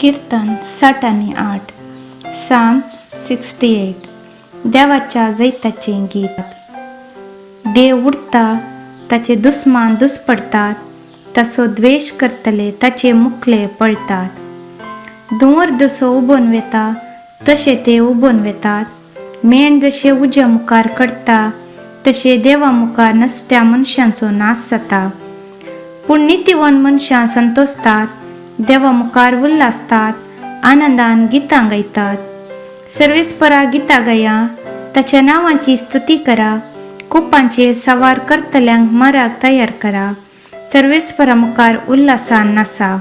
किर्तन 68, Psalms 68. देवाच्या जैताचें गीत. देव उडटा, ताचे दुस्मान दुस्पडटात, ताचो द्वेश करतले ताचे मुखले पळटात. धुंवर जसो उबोन वेता तशे ते उबोन वेतात. मेण जशें उज्या मुखार कडटा तशें देवा मुखार नसत्या मनशांचो नाश जाता. पूण नितीवंत मनशां संतोसतात, देवा मुखार उल्हासतात, आनंदान गितां गायतात. सर्वेस्परा गितां गाया, ताच्या नांवाची स्तुती करा, कुपांचेर सवार करतल्यांक मराक तयार करा, सर्वेस्परा मुखार उल्हासान नासा.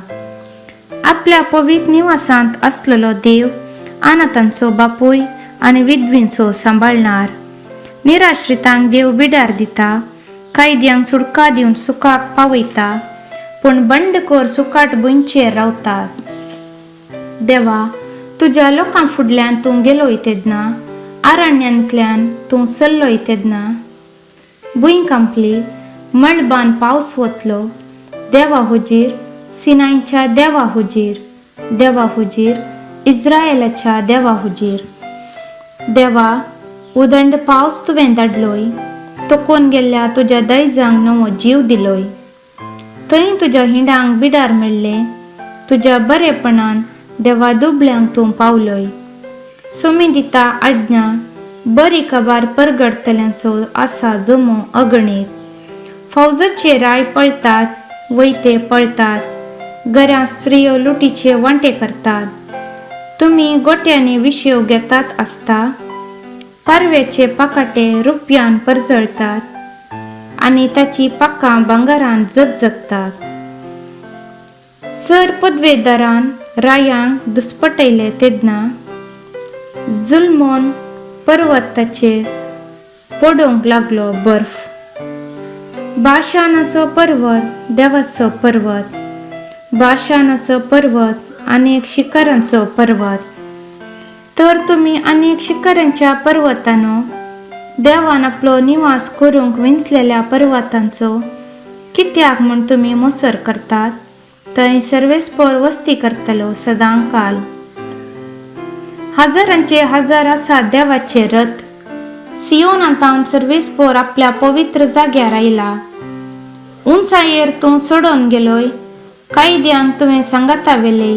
आपल्या पवित्र निवासांत आसलेलो देव अनाथांचो बापूय आनी विधवींचो सांबाळणार. निराश्रितांक देव बिडार दिता, कायद्यांक सुडका दिवन सुखाक पावयता, पूण बंडखोर सुकाट भुंयचेर रावतात. देवा, तुज्या लोकां फुडल्यान तूं गेलोय तेन्ना, अरण्यांतल्यान तूं सल्लोय तेन्ना भूंय कांपली, मळबान पावस वतलो. देवा हुजीर, सिनायच्या देवा हुजीर, देवा हुजीर, इस्रायलाच्या देवा हुजीर. देवा, उदंड पावस तुवें धाडलोय, तोकोन गेल्ल्या तुज्या दैजांक नवो जीव दिलोय. थंय तुज्या हिंडांक बिडार मेळ्ळें, तुज्या बरेपणान देवा दुबळ्यांक तूं पावलोय. सोमी दिता आज्ञा, बरी खबर परगडतल्यांचो आसा जमो अगणीत. फौजाचे राय पळतात, वयते पळतात, घरां स्त्रियो लुटीचे वांटे करतात. तुमी गोट्यांनी विशेव घेतात आसता, पारव्याचे पाकाटे रुपयान परजळतात आनी ताची पाकां भांगरान जगजगतात. सर पदवेदारान रायांक दुस्पटयले तेन्ना जुलमोन पर्वताचेर पडोवंक लागलो बर्फ. बाशानाचो पर्वत देवाचो पर्वत, बाशानाचो पर्वत अनेक शिखरांचो पर्वत. तर तुमी अनेक शिखरांच्या पर्वतानो, देवान आपलो निवास करूंक विंचलेल्या पर्वतांचो कित्याक म्हूण तुमी मोसर करतात? थंय सर्वेस्पोर वस्ती करतलो सदांकाल. हजारांचे हजार आसा देवाचे रथ, सियोनांतावन सर्वेस्पोर आपल्या पवित्र जाग्यार आयला. उंचायेर तूं सोडून गेलोय, कायद्यांक तुवें सांगाता व्हेले,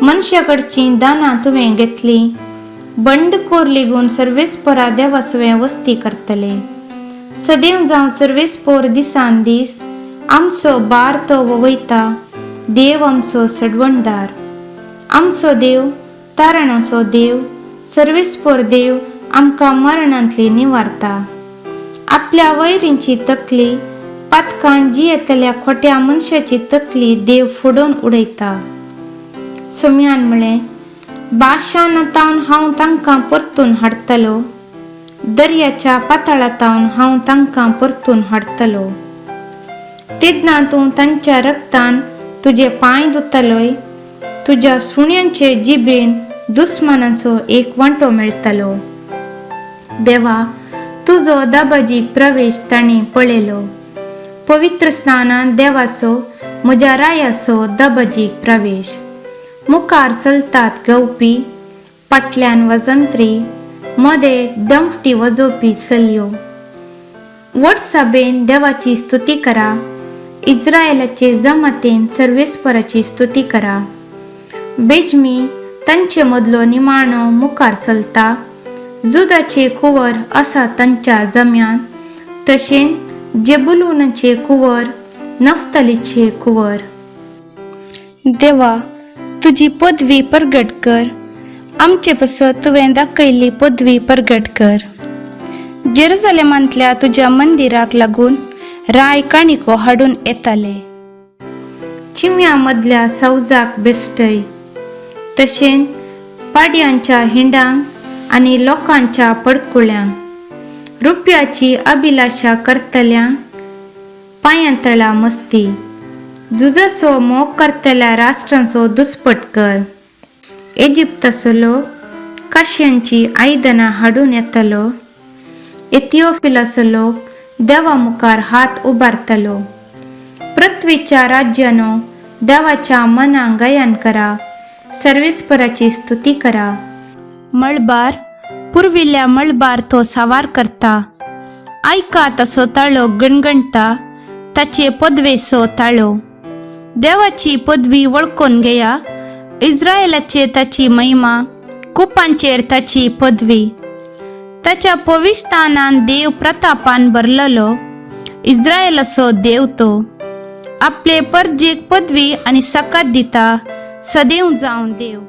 मनशा कडचीं दानां तुवें घेतलीं. बंडखोर लेगून सर्वेस्पोरा देवासवें वस्ती करतले. सदैव जावं सर्वेस्पोर दिसान दीस आमचो बार तो वयता, देव आमचो सडवणदार. आमचो देव तारणाचो देव, सर्वेस्पोर देव आमकां मरणांतली निवारता. आपल्या वैरींची तकली, पातकान जियेतल्या खोट्या मनशाची तकली देव फोडून उडयता. सोम्यान म्हळें, बाशानातावन हांव तांकां परतून हाडटलो, दर्याच्या पाताळातावन हांव तांकां परतून हाडटलो. तेन्ना तूं तांच्या रक्तान तुजे पांय धुतलोय, तुज्या सुण्यांचे जिबेन दुस्मानाचो एक वांटो मेळटलो. देवा, तुजो दबाजीक प्रवेश तांणी पळयलो, पवित्र स्नानान देवाचो म्हज्या रायाचो दबाजीक प्रवेश. मुखार चलतात गवपी, फाटल्यान वजंत्री, मदें डंफटी वाजोवपी चलयो. व्हड सभेन देवाची स्तुती करा, इस्रायलाचे जमातेन सर्वेस्पराची स्तुती करा. बेजमी तांचे मदलो निमाणो मुखार चलता, जुदाचे कुंवर आसा तांच्या जम्यान, तशेंच जेबुलूनाचे कुंवर, नफ्तालीचे कुंवर. देवा, तुजी पदवी परगट कर, आमचे पासत तुवें दाखयल्ली पदवी परगट कर. जेरुजलेमांतल्या तुज्या मंदिराक लागून राय काणिको हाडून येताले. चिम्या मदल्या सौजाक बेश्टय, तशेंच पाडयांच्या हिंडांक आनी लोकांच्या पडकुळ्यांक, रुपयाची अभिलाशा करतल्यांक पांयांतळा मस्ती. झुजाचो मोग करतल्या राष्ट्रांचो दुस्पट कर. इजिप्ताचो लोक काश्यांची आयदनां हाडून येतलो, एथिओपिलाचो लोक देवा मुखार हात उबारतलो. पृथ्वीच्या राज्यानो, देवाच्या मनाक गायन करा, सर्वेस्पराची स्तुती करा. मळबार, पुर्विल्ल्या मळबार तो सावार करता. आयका, तसो ताळो गणगणटा, ताचे पदवेचो ताळो. देवाची पदवी वळखून घेया, इस्रायलाचे ताची महिमा, कुपांचेर ताची पदवी. ताच्या पविस्थानान देव प्रतापान भरलेलो, इस्रायलाचो देव तो आपले परजेक पदवी आनी सकात दिता. सदैव जावं देव.